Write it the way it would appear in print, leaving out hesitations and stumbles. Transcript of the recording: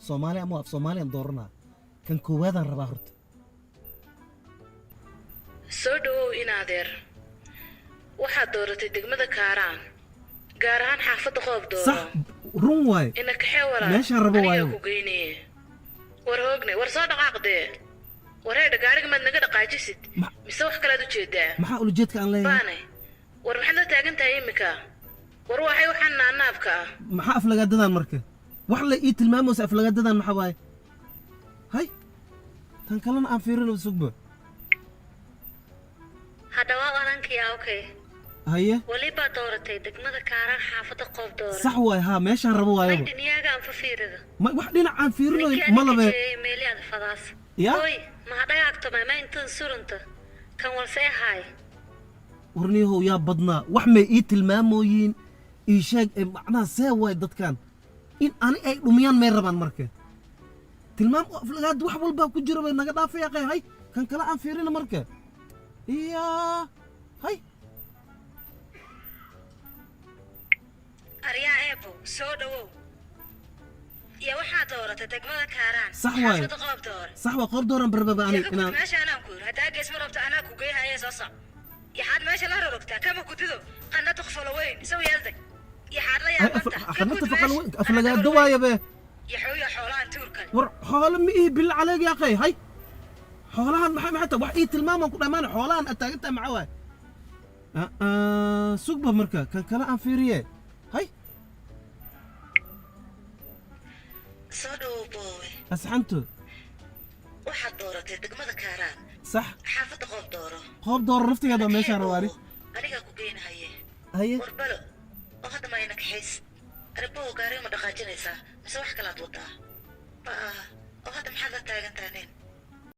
Soomaali ama af Soomaaliyan dooranaa. Kan koowaadaan rabaa horta. Soo dhowow, in adeer. Waxaad dooratay degmada Kaaraan, gaar ahaan xaafadda Qoob Dooro. Sax, run waaye. Ina kaxee, walaal. Meeshaan rabo Anigaa waayo. ku geynaye. War hoogne, war soo dhaqaaqdee. Wareedha, gaariga maad naga dhaqaajisid mise wax kalaad u jeedaa? Maxaa ulajeedka aan leeyahay? Baane, war maxaad la taagan tahay iminka? War waxay waxaan naanaabka ah. Maxaa aflagaadadan marka? Wax la ii tilmaamaysa aflagaadadan maxaa waaye? Hay, tan kalena aan fiirino, sugba. Haddaba orankiya, okay. Haye. Welibaa dooratay degmada Kaaraan, xaafadda Qoob Doora. Sax waay, haa, meeshaan rabo May waayaba. dhiniyaaga aan fa fiirida. Ma wax dhinac aan fiirinayo Ninkii ma adiga labe. jeeyay meeli ad fadaas. Ya? Hoy, mahadhagaagto maama intan surunta kan walse ahaay. Warniyahow, yaa badnaa, wax may ii tilmaamooyiin? Ii sheeg ee macnaha see waay dadkan in ani ay dhumiyaan may rabaan marka? Tilmaam oo aflagaad wax walbaa ku jiro bay naga dhaafaya qey. Hay, kan kale aan fiirina marka. Iya, hay. Aryaa eebo, soo dhowow iyo waxaad dooratay degmada Kaaraan, Sax waaye. xaafadda Qoob Doora. Sax waa, Qoob Dooran barbaba ani inaan Meesha anaan ku yiri haddaa gees ma rabto, anaa ku geyhaya. Soo soc. Yaxaad meesha la rorogtaa? Kama kudido qandhata qofolo weyn isaw yeelday. Yaxaad la Hay, yaabanta? qanata faqal aflagaado waaye be. Yaxooya xoolahan tuurkale. War xoolo ma ihi, bil caleeg yaa qey. Hay, xoolahan maxay tahay? Wax ii tilmaamaan ku dhammaan. Xoolahan aad taagantahay maxaa waaye? Sugba marka, kan kale aan fiiriye. Hay. Soo dhowow, boowe. Asxanto. Waxaad dooratay degmada Kaaraan, Sax. xaafadda Qoob Dooro. Qoob Dooro naftigeeda waa meeshaan rabaani. Anigaa ku geynahaye. Haye. War balo oo hadda mayna kaxays aribow. Gaariga ma dhaqaajinaysaa mise wax kalaad wadaa? Ba oo hadda maxaad la taagan tahay?